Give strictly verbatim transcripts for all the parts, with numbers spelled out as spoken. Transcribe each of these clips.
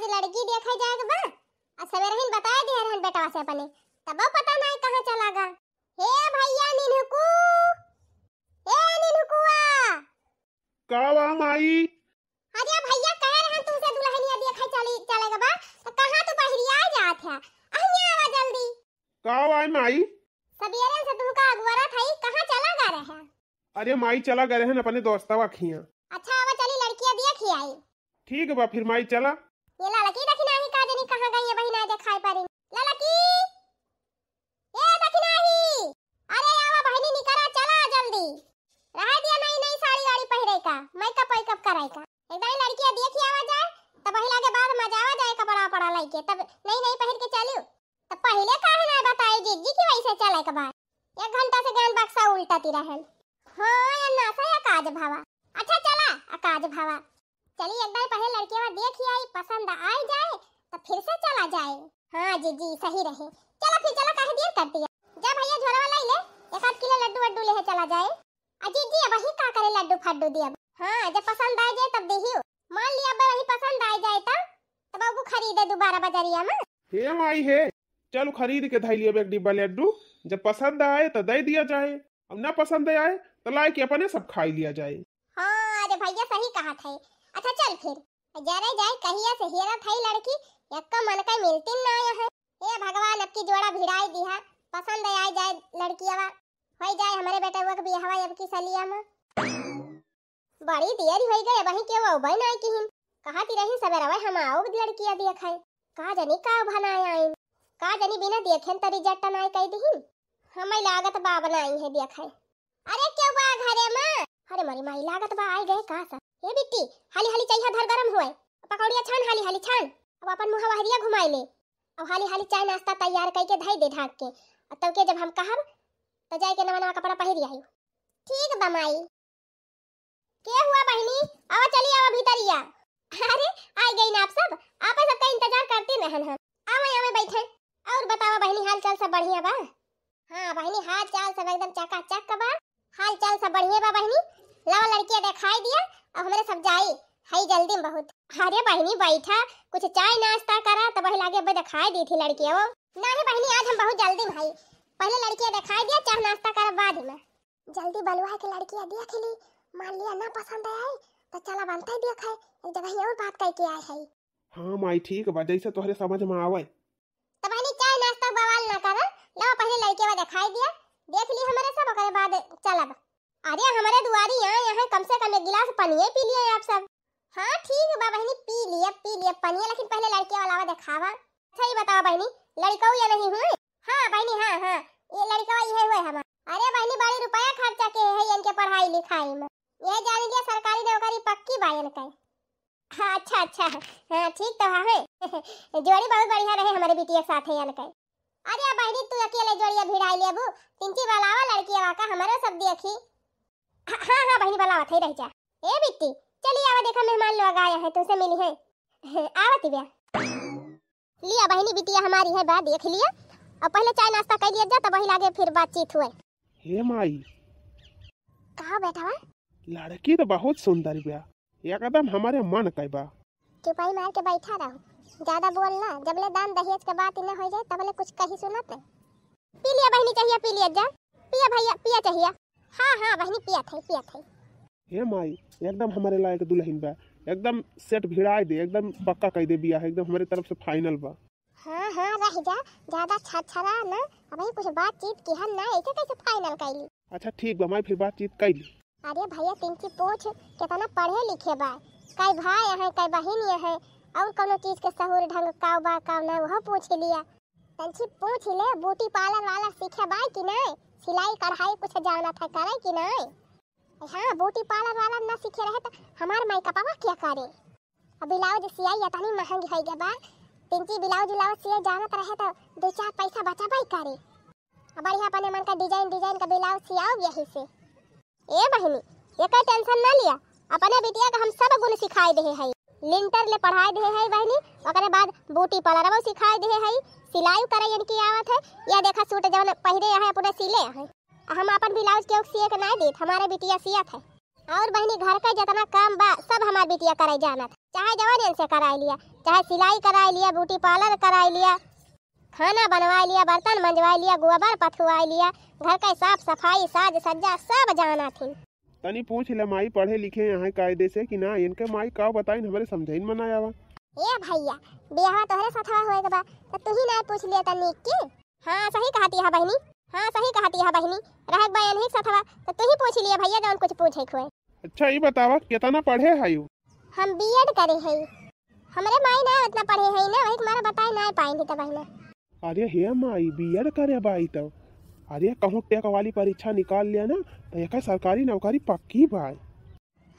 लड़की देखे जाए के बा, आ सवेरे ही बताए दिए रहन बेटवा से अपने, तब पता नहीं कहाँ चला गा। हे भैया निन्हुकू, हे निन्हुकुआ। का बा माई? अरे भैया कहे रहन तुमसे दुल्हनिया देखे चली, चले के बा, तो कहाँ तू बहरिया जात है? अहिया आवा जल्दी। का बा माई? सवेरे से तुमका अगुवरा था, कहाँ चला गा रहे? अरे माई चला गए रहन अपने दोस्तवा खिया। अच्छा आवा चली लड़किया देखी आई। ठीक बा फिर माई चला। ये ललकी देखी नाही का जनी कहाँ गई है बहिना देखाई पड़ी। ललकी, ए देखी नाही। अरे आवा बहिनी निकरा चला जल्दी। रह दिया नई नई साड़ी वाड़ी पहिरे का, मेकअप वेकअप कराई का। एक दाई लड़किया देखी आवा जाए, तब वही लागे बाद मजा आवा जाए कपड़ा वपड़ा लइके, तब नई नई पहिर के चलियो। तो पहिले काहे ना बताई जीजी कि वैसे चले के बाद? एक घंटा से ज्ञान बक्सा उल्टती रहल। हाँ, या नासा या काज भावा। अच्छा चला, आ काज भावा। चली एक दाई पहिले लड़किया देख ही आई, पसंद आई जाए, तो फिर से चला जाए। हाँ जीजी, सही रहे। चला फिर चला, काहे देर करती है? जा भैया झोलवा लाई ले, एक आध किलो लड्डू वड्डू लेहे चला जाए। अजी जी, अब वही का करे लड्डू फड्डू दिया? हाँ, जब पसंद आ जाए तब देहियो। मान लिया अब वही पसंद आ जाए तब, तब अब खरीदे दोबारा बजरिया में। हे माई हे, चल खरीद के धई लिया एक डिब्बा लड्डू, जब पसंद आए तो दे दिया जाए, अब ना पसंद आए तो लाए के अपने सब खाई लिया जाए। हाँ, अरे भैया सही कहा थे। अच्छा चल फिर, जरे जाए कहिया से हेरा था लड़की, एक मन का मिलती ना है। हे भगवान, अब की जोड़ा भिड़ाई दिहा, पसंद आ जाए लड़कियावा। होई जाए हमरे बेटवा के बियाहवा अब की सलिया में। बड़ी देर होई गई, अबहीं केहू अउबे नाई किहिन। कहत ही रही सबेरवे हम आउब लड़किया देखे। का जनी का भनाए आइन। का जनी बिना देखेन तरी जट्टा नाई कई दिहिन। हमें लागत बा बनाई है देखे। अरे केहू बा घरे में? अरे मोरी माई लागत बा आई गए का सब। ए बिट्टी, हाली हाली चइहा धर गरम होए। पकौड़िया छान हाली हाली छान। अब अपन मुँह बहरिया घुमाई ले। अब हाली हाली चाय नाश्ता तैयार कई के धई दे ढाक के। अब तब के जब हम कहब तो जाए के नवा नवा कपड़ा पहिर आई। ठीक बा माई। के हुआ बहिनी? आवा चली आवा भीतरिया। अरे आई गई ना आप सब, आप सबका इंतजार करती रहन हम। आवे आवे बैठे। और बतावा बहिनी हाल चाल सब बढ़िया बा? हाँ बहिनी हाल चाल सब एकदम चकाचक बा। हाल चाल सब बढ़िया बा बहिनी। लावा लड़किया देखाई दिया, अब हमरे सब जाई, हई जल्दी में बहुत। अरे बहिनी बैठा, कुछ चाय नाश्ता करा, तब वही लागे अबे देखाई दी थी लड़किया वो। नाही बहिनी आज हम बहुत जल्दी में हई, पहले लड़किया देखाई दिया, चाय नाश्ता करा बाद में। जल्दी बलुआ के लड़किया देख ली, मान लिया ना पसंद आए तो चला बनते देखे, एक जगह और बात करके आए है। हाँ माई ठीक बा, जैसे तोहरे समझ में आवे। तो बहनी चाय नाश्ता बवाल ना करा, लो पहले लड़किया देखाई दिया, देख ली हमरे सब, ओकरे बाद चलब। अरे हमरे दुआरी आए यहाँ कम से कम एक गिलास पनिये पी लिए आप सब। हाँ ठीक बा बहनी पी लिए, पी लिए पनिये, लेकिन पहले लड़किया वाला देखावा। अच्छा ये बताओ बहनी, लड़कऊ ये नहीं हुए? हाँ बहनी, हाँ हाँ, ये लड़कवा ये हुए हमार। अरे बहनी बड़ी रुपया खर्चा के है इनके पढ़ाई लिखाई में, ये जान लिया सरकारी नौकरी पक्की बा इनके। हाँ, अच्छा अच्छा, हाँ ठीक तो है। जोड़ी बहुत बढ़िया रहे हमारे बिटिया के साथ है इनके। अरे बहनी तू अकेले जोड़िया भिड़ाई लेबू, तिनची बलावा लड़किया का हमरो सब देखी। हाँ हाँ हाँ बहनी बलावत है रह जा। ए बिट्टी चली आवा देखा मेहमान लोग आए हैं तुमसे मिली है। आवत ही बे। लिया बहिनी बिटिया हमारी है बा देख लिया। अब पहले चाय नाश्ता कर लिया जा तब वही लागे फिर बातचीत हुए। हे माई। कहा बेटवा? लड़की तो बहुत सुंदर बा, एकदम हमारे मन के बा। चुपाई मार के बैठा रहो, ज्यादा बोल ना, जबले दान दहेज के बात न हो जाए तबले कुछ कही सुनत। पी लिया बहिनी चाहिए पी लिया जा, पिया भैया पिया चाहिए। हाँ हाँ बहिनी पिया थे पिया थे। हे माई, एकदम हमारे लायक दुल्हन बा, एकदम सेट भिड़ाई दे, एकदम पक्का कई दे बियाह, एकदम हमारे तरफ से फाइनल बा। हाँ हाँ रह जा, ज्यादा छरछरा ना, अबही कुछ बातचीत किहन ना, ऐसे कैसे फाइनल कैली? अच्छा ठीक बा माई, फिर बातचीत कैली। अरे भैया तिनकी पूछ, कितना पढ़े लिखे बा, कई भाई हैं कई बहिन हैं, और कोनो चीज के सहूर ढंग काव बा काव ना वह पूछ लिया। तंची पूछ ले, ब्यूटी पार्लर वाला सीखे बाय कि नहीं? सिलाई कढ़ाई कुछ जानत है करे कि नहीं? हाँ, ब्यूटी पार्लर वाला ना सीखे रहे तो हमार मेकअपवा क्या करे? अब ब्लाउज सियाई इतनी महंगी हो गई बा, तंची ब्लाउज व्लाउज सिए जानत रहे तो दो चार पैसा बचाबाई करे। अब बढ़िया अपने मन का डिजाइन डिजाइन का ब्लाउज सियाओ यही से। ए बहिनी, एकर टेंशन ना लिया, अपने बिटिया का हम सब गुण सिखाई देहे हई। लिंटर ले पढ़ाई देहे हई बहिनी, ओकरे बाद ब्यूटी पार्लरवा सिखाई देहे हई, सिलाई करे इनकी आवत है। या देखा सूट जवन पहिरे है अपने सिले है। हम अपन ब्लाउज केहू सिए के ना देत, हमारे बिटिया सियत है। और बहिनी, घर का जितना काम बा, सब हमार बिटिया कराई जानत। चाहे जवन इनसे कराई लिया, चाहे सिलाई कराई लिया, ब्यूटी पार्लर कराई लिया, खाना बनवाई लिया, बर्तन मंजवाई लिया, गोबर पथुआई लिया, घर का साफ सफाई, साज सज्जा सब जानत ही। तनी पूछ ले माई, पढ़े लिखे हैं कायदे से कि ना? इनके माई का बताइन, हमरे समझइन में ना आवा। ए भैया, बियाहवा तोहरे साथवा होए के बा, त तू ही ना पूछ लिया तनी की। हाँ, सही कहती है बहिनी, हाँ, सही कहती है बहिनी, रहे के बा इनही के साथवा, त तू ही पूछ लिया भैया, जौन कुछ पूछे के होए। अच्छा, ई बतावा, केतना पढ़े हयू? हम बीएड करे हई। हमरे माई ना उतना पढ़े हई ना, वही के मारे बताए ना पाएंगी त बहिना। अरे हे माई, बीएड करे बाई तो, अरे कहूँ टेक वाली परीक्षा निकाल लिया ना, तो एक सरकारी नौकरी पक्की बाई।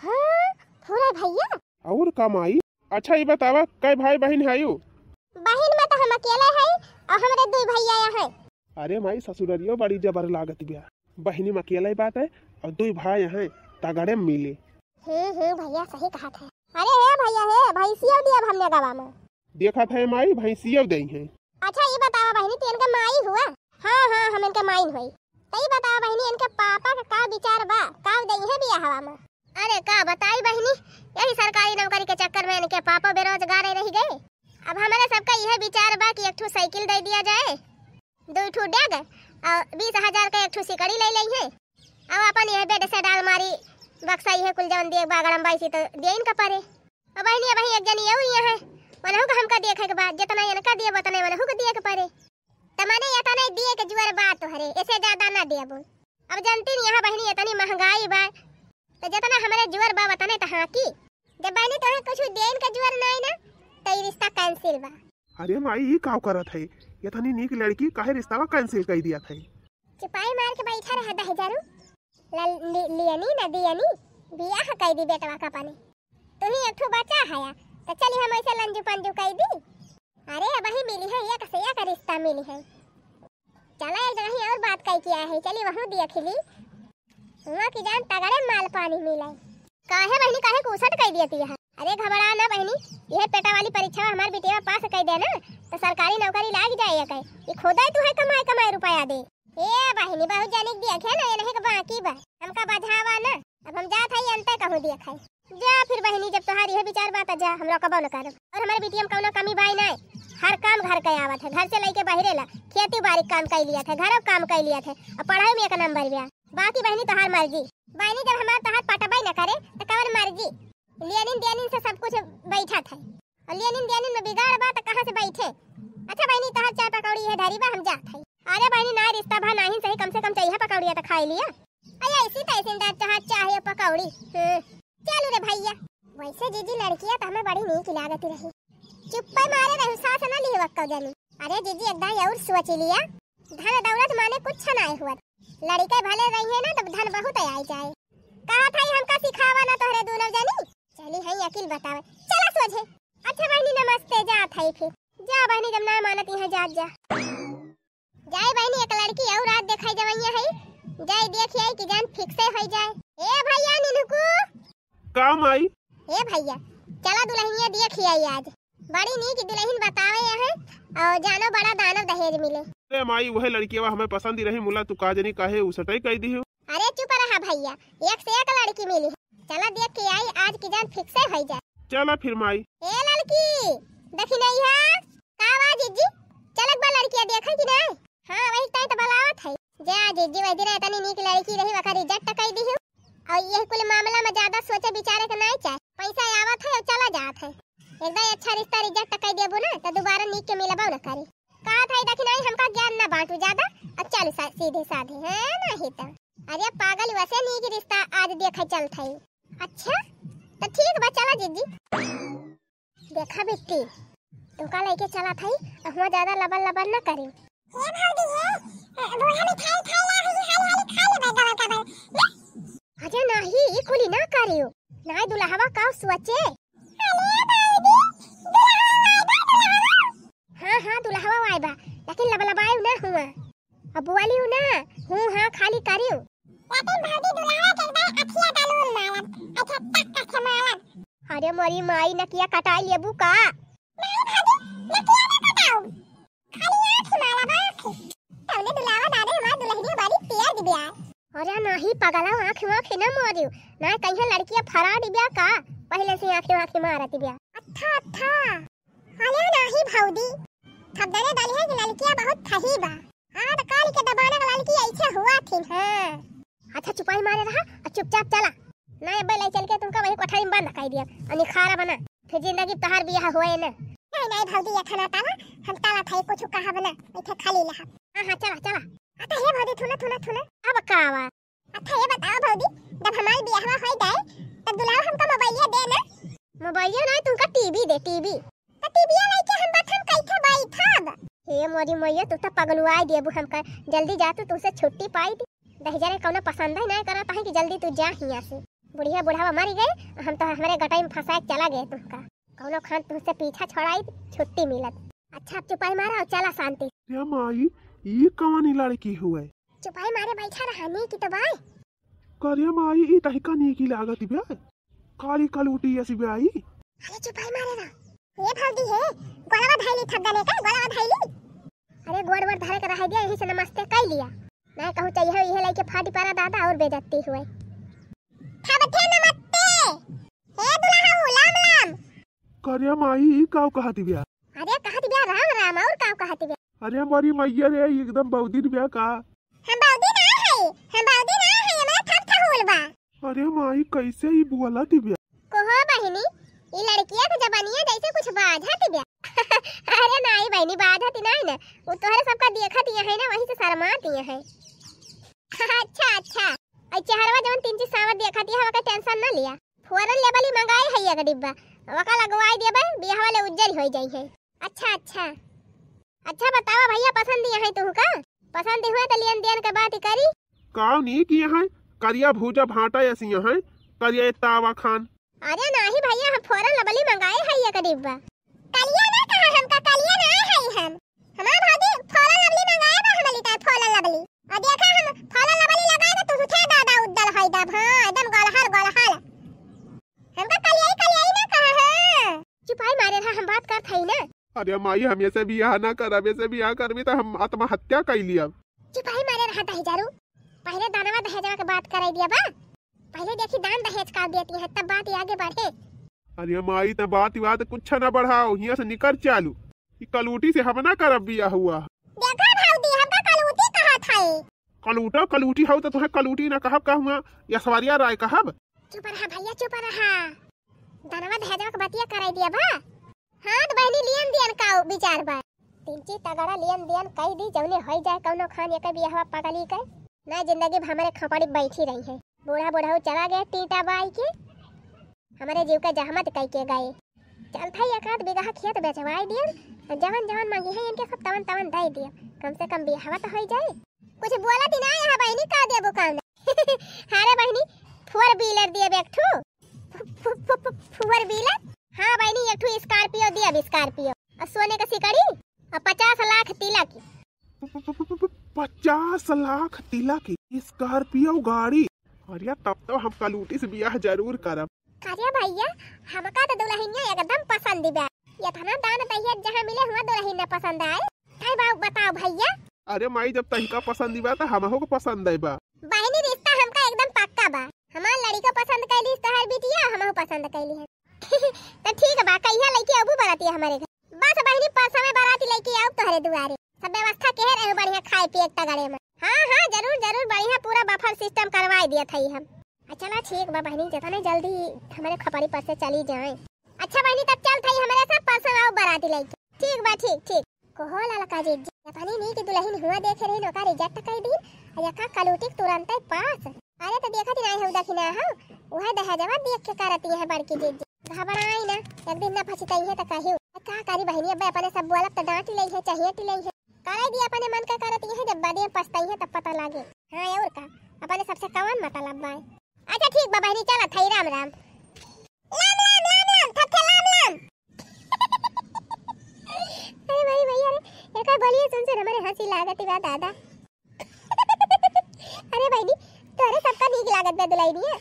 हाँ, पूरा भैया। और का माई? अच्छा, ई बतावा, कै भाई बहिन हयू? बहिन में तो हम अकेले हई और हमरे दुई भैया हैं। अरे माई, ससुररियो बड़ी जबर लागत बिया। बहिनी में अकेले बात है और दुई भाई हैं, तगड़े मिले। हम्म, हम्म, भैया सही कहत है। अरे हे भैया हे, भैंसियो दिया हमने गवा में। देखत है माई, भैंसियो दे हैं। अच्छा, ई बतावा बहिनी, तू इनके माई हुआ? हाँ, हाँ, हम इनके माई हुई। त ई बतावा बहिनी, इनके पापा का का विचार बा? का दइहे बियाहवा में? अरे का बताई बहिनी, यही सरकारी नौकरी के चक्कर में इनके पापा बेरोजगार रह गए। अब हमारे सबका यह विचार बा कि एक ठो साइकिल दे दिया जाए, दो ठो डेग और बीस हजार का एक ठो सिकड़ी ले लेइहे। अब अपन यह बेड से डालमारी, बक्सा, यह कुल जवन दिए बागड़म बाईसी तो दिए इनका परे। अब बहिनी, अब एक जनी और यहाँ है, वनहु का हमका देखे के बा, जितना इनका दिए उतने वनहु का दिए के परे। त माने इतना दिए के जुअर बा तोहरे, ऐसे ज्यादा ना देबो। अब जानती नहीं यहाँ बहिनी इतनी महंगाई बा, त जितना हमरे जुअर बा उतने त हाँ की। जब बहिनी तोहे कुछ देन के जुअर नहीं ना, त ई रिश्ता कैंसिल बा। अरे माई, ई का करत है? इतनी नीक लड़की काहे रिश्ता कैंसिल कर दिया था? चुपाई मार के बैठा रहा दहिजरू। लल-, लि-, लियनी न दियनी, बियाह कई दी बेटवा का पानी। तू ही एक ठो बचा हया, त चली हम ऐसे लंजू पंजू कई दी। अरे अबही मिली है, एक से एक रिश्ता मिली है। चला एक जगह और बात कई किया है, चली वहू देख ली। हुआ कि जान तगड़े माल पानी मिले। काहे बहिनी, काहे कुसट कई दिया तिया? अरे घबरा ना बहिनी, यह पेटा वाली परीक्षा हमार बिटिया पास कई दे ना, त सरकारी नौकरी लाग जाए। ये खुदा तू है कमाए कमाए रुपया दे। ए बहिनी, बहुत जनिक देखे ना, ये नहीं के बाकी बा। हमका बझावा ना। अब हम जात हई अंते कहूँ देखे। जा फिर बहिनी, जब तोहार यह विचार बा त जा, हम रोकबो न करब। और हमारे बिटिया में कौनो कमी बाई नाय, हर काम घर के आवत है, घर से लेके बहिरे ला, खेती बाड़ी काम कई लिया थे, घरों काम कई लिया थे, और पढ़ाई में एक नंबर बा। बाकी बहिनी तोहार मर्जी। बहिनी जब हमार तोहार पटबई न करे त कवन मर्जी? लेनिन देनिन से सब कुछ बैठत है। और लेनिन देनिन में बिगाड़ बा त कहाँ से बैठे? अच्छा बहिनी, तोहार चाय पकौड़ी है धरी बा, हम जात हई। अरे बहिनी, ना रिश्ता भा नाहीं सही, कम से कम चाहिए पकौड़िया त खाई लिया। अरे ऐसी तैसी ना चाह, चाहे पकौड़ी। हम्म, चलू रे भैया। वैसे जीजी लड़किया त हमें बड़ी नीक लागत रही। चुप्पे मारे रहू, सास ना लिहवक कौ जानी। अरे जीजी एक दाई और सोच लिया। धन दौलत माने कुछ नाय हुआ। लड़के भले रही है ना तो धन बहुत आई जाए। कहा था हमका सिखावा ना तोहरे दोनों जानी। चली है अकिल बतावे। चला सोझे। अच्छा बहिनी नमस्ते, जात है फिर। जा बहिनी, जब ना मानत यहाँ जात जा। जाए बहिनी, एक लड़की और रात देखाई जवैया है, जाए देख आई कि जान फिक्से हो जाए। ए भैया निन्हकू। का माई? ए भैया, चला दुल्हनिया देख आई आज। बड़ी नीक दुल्हन बतावे यहाँ, और जानो बड़ा दानो दहेज मिले। अरे माई, वह लड़किया हमें पसंद ही रही, मुला तू का जनी काहे उसटई कह दी हो। अरे चुप रहा भैया, एक से एक लड़की मिली है। चला देख के आई आज की जान फिक्से हो जाए। चला फिर माई। ए लड़की, देखी नहीं है? का बा जीजी? चलक बा लड़किया देखे कि नहीं? हाँ, वही ताई तो बलावत है। जा जीजी, वही दिन इतनी नीक लड़की रही, वकर रिजेक्ट कर दी हूँ। और ये कुल मामला में ज्यादा सोचे विचारे के नहीं चाहे। पैसा आवत है और चला जात है। एक दाई अच्छा रिश्ता रिजेक्ट कर देबू ना, तो दोबारा नीक के मिलबो ना करी। कहा था देखी नहीं, हमका ज्ञान ना बांटू ज्यादा। अब चल सा-, सीधे साधे, है नहीं तो। अरे पागल, वैसे नीक रिश्ता आज देखे चलत है। अच्छा, तो ठीक बा, चला जीजी। देखा बिट्टी, तोका लेके चला था, अहुआ ज्यादा लबर लबर ना करे। हे भौजी हे, बूढ़ा मिठाई खाए ला, हाली हाली खा लेबे डबल डबल। अरे नाही, ई कुली ना करियो। नाही दुल्हवा का सोचे। अरे भौजी, दुल्हवा आए बा, दुल्हवा। हाँ, हाँ, दुल्हवा आए बा, लेकिन लबलबाए ना हुआ। अब बोलियो ना, हूँ हाँ खाली करियो। लेकिन भौजी दुल्हवा के एकदम अखिया दलूल मारब, अच्छा टक से मारब। अरे मोरी माई, नकिया कटाई लेबू का? नहीं भौजी, नकिया ना कटाऊ, खाली आँख मारब, आँख। तौले दुल्हवा दादा हमार दुल्हनिया बड़ी प्यार दिबे यार। अरे नहीं पगला, आँखी वाँखी न मारियो, ना कहिया लड़किया फराड ब्या का, पहिले से आँखी वाँखी मारत ब्या। अच्छा, अच्छा। अरे नाही भौजी, थप दने डाली है कि लड़किया बहुत थही बा। आज काल के जमाना के लड़की ऐसे हुआ थी, हाँ। अच्छा चुपाई मारे रहा और चुपचाप चला। ना अब्बे ले चल के तुमका वही कोठरी में बंद कर दिया और निखारा बना। फिर जिंदगी तहार बियाह होए ना। नहीं, नहीं भौजी, ये खाना ताला, हम ताला था कुछ कहा बना, इथे खाली लहा। हाँ, हाँ, चला, चला। अता हे भौजी, थुना, थुना, थुना। अब का आवा? अच्छा ये बताओ भौजी, जब हमार बियाहवा होई जाए, तब दुल्हा हमका मोबाइलिया दे ना। मोबाइलिया ना, तुमका टीवी दे, टीवी। तो टीविया लेके हम बैठन कैसे बैठब? हे मोरी मैया, तू तो पगलुआई देबू हमका। जल्दी जा तू, तुमसे छुट्टी पाई दी। दहिजरे कौनो पसंद ही नहीं करत है कि जल्दी तू जा हियाँ से। बुढ़िया बुढ़ावा मरी गए, हम तो हमरे गटाई में फंसा के चला गए तुमका। कौनो खान तुमसे पीछा छोड़ाई, छुट्टी मिलत। अच्छा, अब चुपाई मारा और चला शांति। रे माई, ई कवनी लड़की हुए? चुपाई मारे बैठा रहा, नीकी तो बाय। करे माई, ई तहिका नीकी लागत बे। काली कलूटी ऐसी बे आई। अरे चुपाई मारे रहा। ये भौजी है, गोलवा धैली थक गने का, गोलवा धैली। अरे गोड़ वोड़ धरे के रह गया, यही से नमस्ते कई लिया। मैं कहूँ चाहिए इहे लेके फाटी पारा दादा और बेइज्जती हुए। थबथे नमस्ते। हे दुल्हा हो, लाम लाम। करे माई, ई काव कहत बिया? अरे कहत बिया राम राम, और काव कहत बिया? अरे मोरी मैया रे, एकदम बौदिन बिया का? हम बौदिन ना है, हम बौदिन ना है, हमारा थप थहुल बा। अरे माई, कैसे ई बोलत बिया? कोहो बहिनी, ई लड़किया के जबनिया जैसे कुछ बाझत बिया। अरे नाई बहिनी, बाझत नाई ना, वो तोहरे सबका देखत ये है ना, वही से शर्मात ये है। अच्छा, अच्छा। अई चेहरवा जवन तीन चीज सावत देखत ये, हवा का टेंशन ना लिया। फोरन लेबली मंगाए है एक डिब्बा, ओका लगवाई देबे, बियाह वाले उज्जर होई जाई है। अच्छा, अच्छा। अच्छा बतावा भैया, पसंद ये है तुहका? पसंद हुए तो लेन देन के बात ही करी। काव नीक ये है, करिया भूजा भाटा ऐसी ये है, करिया ये तावा खान। अरे नाही भैया, हम फोरन लबली मंगाए है एक डिब्बा। कलिया ना कहा हमका, कलिया ना है हम। हमार भौजी फोरन लबली मंगाए बा हमली ताई, फोरन लबली। और देखा हम फोरन लबली लगाए बा, तू उठे दादा उद्दल है दब, हाँ, एकदम गलहल गलहल। हमका कलिया ही कलिया ही ना कहा है। चुपाई मारे रहा, हम बात करत हई ना। अरे माई, हम ऐसे बियाह ना करब, ऐसे बियाह करबी तो हम आत्महत्या कर लियब। चुपाई मारे रहा दहिजरू, पहले दानवा दहेजवा के बात कराई दिया बा। पहले देखी दान दहेज का देती है, तब बात आगे बढ़े। अरे माई, त बात बात कुछ ना बढ़ाओ, हियां से निकर चालू। ई कलूटी से हम ना करब बियाह हुआ। देखा भौजी, हमका कलूटी कहत है। कलूटा कलूटी हो तो तुम्हें कलूटी ना कहब, कहूँगा ऐश्वर्या राय कहब। चुप रहा भैया, चुप रहा। दानवा दहेजवा के बतिया कराई दिया बा। हाँ, तो बहिनी, लियन दियन का विचार बा? तिनची तगड़ा लियन दियन कई दी, जौने होई जाए कौनो खान, एके बियाहवा पगली के। ना जिंदगी भर हमरे खपड़ी बैठी रही है। बूढ़ा बूढ़ा चला गए टीटा बाई के, हमरे जीव के जहमत कई के गए। चल था एक आध बीघा खेत बेचवाई दियन, जवन जवन मांगी है इनके सब तवन तवन दे दियन, कम से कम बियाहवा तो होई जाए। कुछ बोला दी ना यहाँ बहिनी, का देबो काम ना। अरे बहिनी, four wheeler दिए एक ठू। फु-, फु-, फु-, फु-, four wheeler? हाँ बहिनी, एक ठू Scorpio दिए, अब Scorpio। और सोने का सिकड़ी और पचास लाख तिलक। पचास लाख तिलक, Scorpio गाड़ी। अरे तब तो हम कलूटी से बियाह जरूर करब। अरे भैया, हमका तो दुल्हनिया एकदम पसंद बा। इतना दान दहेज जहाँ मिले, हुआ दुल्हन न पसंद आए। काहे बा, बताओ भैया। अरे माई, जब तहिका पसंद बा, तो हमहू के पसंद है बा। बहिनी, रिश्ता हमका एकदम पक्का बा। हमार लड़िका पसंद कैली, तोहर बिटिया, हमहू पसंद कैली है। तो ठीक बा, कहिया लेके अबू बराती हमरे घर? बस बहिनी, परसवे बराती लेके आउब तोहरे दुआरे। सब व्यवस्था केहे रहे बढ़िया खाए पिए के तगड़े में। हाँ, हाँ, जरूर, जरूर, बढ़िया पूरा buffet system करवाए दिया था हम। आ, चला ठीक बा बहिनी, जितने जल्दी हमरे खपड़ी पर से चली जाए। अच्छा बहिनी, तब चल थई हमरे साथ, परसों आउब बराती लेके। ठीक बा, ठीक, ठीक। कहो ललका जीजी, अपनी नीक दुल्हन हुआ देखे रही, ओका reject कर दीन, आ यका कलूटी के तुरंते पास। अरे तो देखत ही नाही हो, देखी ना हो, उहे दहेजवा देख के करती है बड़की जीजी। घबराई ना, एक दिन ना पछताई है तो कहियो। का करी बहिनी, अब अपने सब बोलब तो डांट ले है, चाहिए टी ले है। करे दी अपने मन का करती है, जब बाद में पछताई है तब पता लागे। हाँ और का, अपने सबसे कवन मतलब बाय। अच्छा ठीक बा बहिनी, चला थई, राम राम। लाम, लाम, लाम, लाम, थपथे लाम, लाम। अरे भाई, भैया रे, एकर बोलिए सुन सुन हमरे हंसी लागत बा दादा। अरे बहिनी, तोरे सबका नीक लागत बा दुल्हनिया।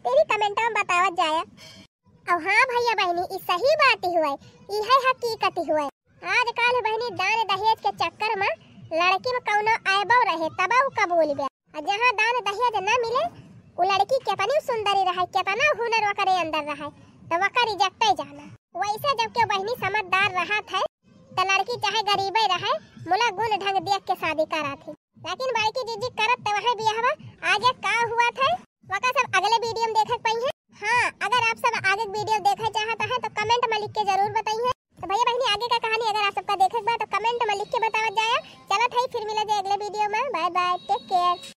तेरी comment में बतावत जाया। अब हाँ भैया बहिनी, ई सही बात ही हुए, ई है हकीकत ही हुए। आजकल बहिनी दान दहेज के चक्कर में लड़की में कौनो ऐबो रहे तब उ कबूल बा। और जहाँ दान दहेज ना मिले, उ लड़की केतनी सुंदरी रहे, केतना हुनर वकरे अंदर रहे, तो वका रिजेक्टे जाना। वैसे जब केहू बहिनी समझदार रहत है, तो लड़की चाहे गरीबे रहे, मुला गुण ढंग देख के शादी करत ही। लेकिन बड़की जीजी करत तो वही बियाहवा, आगे का हुआ था, वका सब अगले वीडियो में देखे के पाई है। हाँ, अगर आप सब आगे वीडियो देखे चाहत है तो कमेंट में लिख के जरूर बताइए। तो भैया बहिनी, आगे का कहानी अगर आप सबका देखे के बा तो कमेंट में लिख के बतावत जाया। चलत है, फिर मिला जाए अगले वीडियो में। Bye bye, take care.